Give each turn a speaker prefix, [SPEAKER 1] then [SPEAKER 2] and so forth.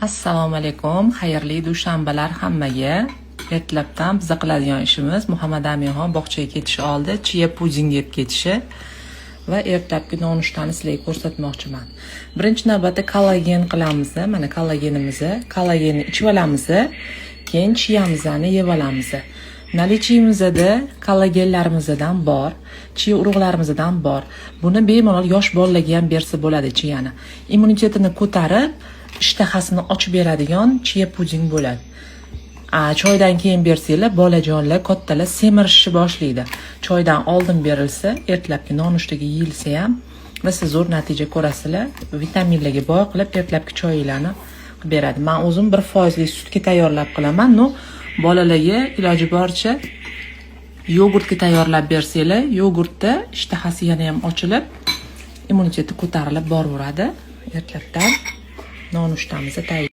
[SPEAKER 1] Assalomu alaykum, xayrli dushanbalar hammaga. Ertalabdan biza qiladigan ishimiz Muhammad Aminxon bog'chaga ketishi oldi chiya puding yeb ketishi va ertalabki nonushtani sizlarga ko'rsatmoqchiman. Birinchi navbatda kollagen qilamiz, mana kollagenimizni, kollagenni ichib olamiz, keyin chiyamizni yeb olamiz. Наличие mizda kollagenlarimizdan bor, chiya urug'larimizdan bor. Buni bemalol yosh bolalarga ham bersa bo'ladi chiyani. Immunitetini ko'tarib, ishtahasini ochib beradigan chiya puding bo'ladi. Choydan keyin bersanglar, bolajonlar, kattalar semirishni boshlaydi. Choydan oldin berilsa, ertalabki nonushtaga yeyilsa ham rosa zo'r natija ko'rasizlar. Vitaminlarga boy qilib ertalabki choylarni qilib beradi. Man o'zim 1 foizli sutga tayyorlab qilaman. Но bolalarga iloji boricha yogurtga tayyorlab bersanglar, yogurtda ishtahasi yana ham ochilib, immuniteti ko'tarilib boraveradi. Ertalabdan nonushtamiz tayyor.